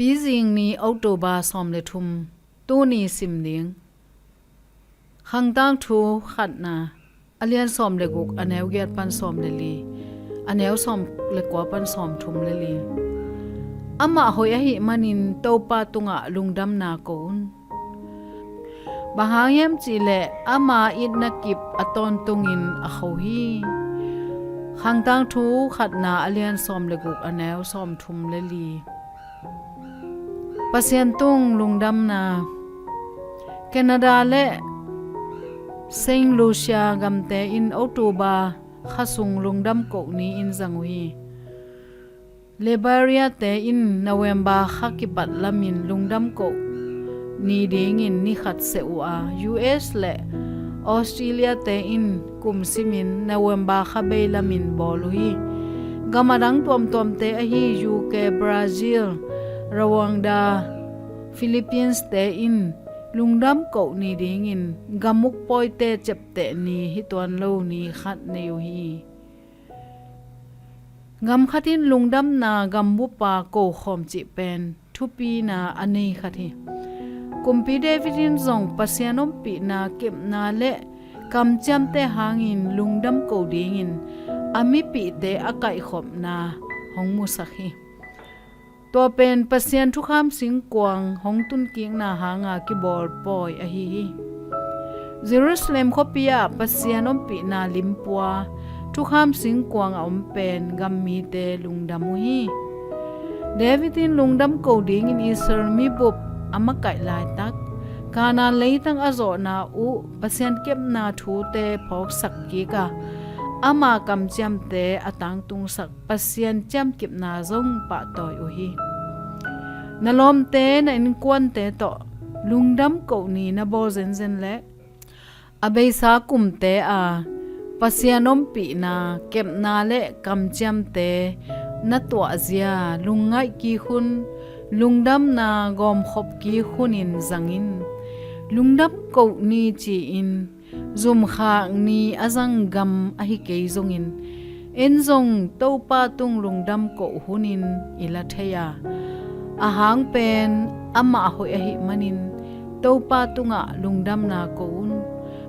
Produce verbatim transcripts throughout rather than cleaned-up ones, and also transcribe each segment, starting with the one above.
Tuzing ni, October sawm le thum. Tuni sim ding. Khangtangthu khatna, a lian sawm le guk, a neu giat pan sawm le li, a neu sawm le kua pan sawm thum le li. Amah hoih ahih manin Topa tungah lungdamna ko un. Bang hang hiam cih leh ama itna kip a tawntungin a kho hi. Khangtangthu khatna, a lian sawm le guk, a neu sawm thum le li. Pasian tung lungdamna. Canada le Saint Lucia gamte in October kha sung lungdam koh ni-in zang uh hi. Liberia te in November kha kipat lamin lungdam koh ni dingin ni khat seh uh a, U S le Australia te in kum simin November kha bei lamin bawl uh hi. Gam a dang tuamtuamte ahi U K, Brazil, Rwanda, Philippines te in lungdam koh ni dingin gam uk pawite ciapteh ni hi tuan lo ni khat nei uh hi. Gam khat in lungdamna gambupa kokhawm cih pen thupina a nei khat hi. Kumpi David in zong Pasian ompihna kepna le kamciamte hangin lungdam ko dingin a mipihte a kaihkhopna hong musak hi. Tua pen Pasian thukham singkuang hong tunkikna hanga kibawl pawi ahi hi. Jerusalem khuapi ah Pasian ompihna limpua thukham singkuang a om pen gammite lungdam uh hi. David in lungdam ko dingin Israel mibup a makaih laitak, Kanaan leitang a zawhna uh Pasian kepna thute phawksak kik a, ama kamciamte a tangtungsak Pasian ciamkipna zong pahtawi uh hi. Na lawmte, na innkuante tawh lungdam koh ni na bawl zenzen le a beisa kumte a Pasian ompihna kepna le kamciamte na tuahzia lungngaih kik hun, lungdamna gawmkhop kik hunin zang in. Lungdam koh ni ci-in zumkhak ni a zang gam ahi kei zongin, en zong Topa tung lungdam koh hunin i la thei a, a hang pen amah hoih ahih manin Topa tungah lungdamna ko un.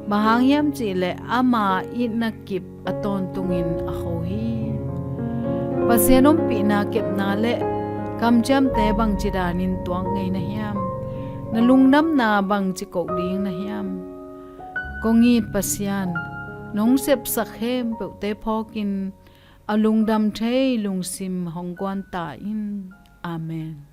Bang hang hiam cih leh ama itna kip a tawntungin a kho hi. Pasian ompihna kepna le kamciamte bangci danin tuak ngei na hiam? Na lungdamna bangci koh ding na hiam? Kong it Pasian, nong sepsak khempeuhte phawkin a lungdam thei lungsim hong guan ta in. Amen.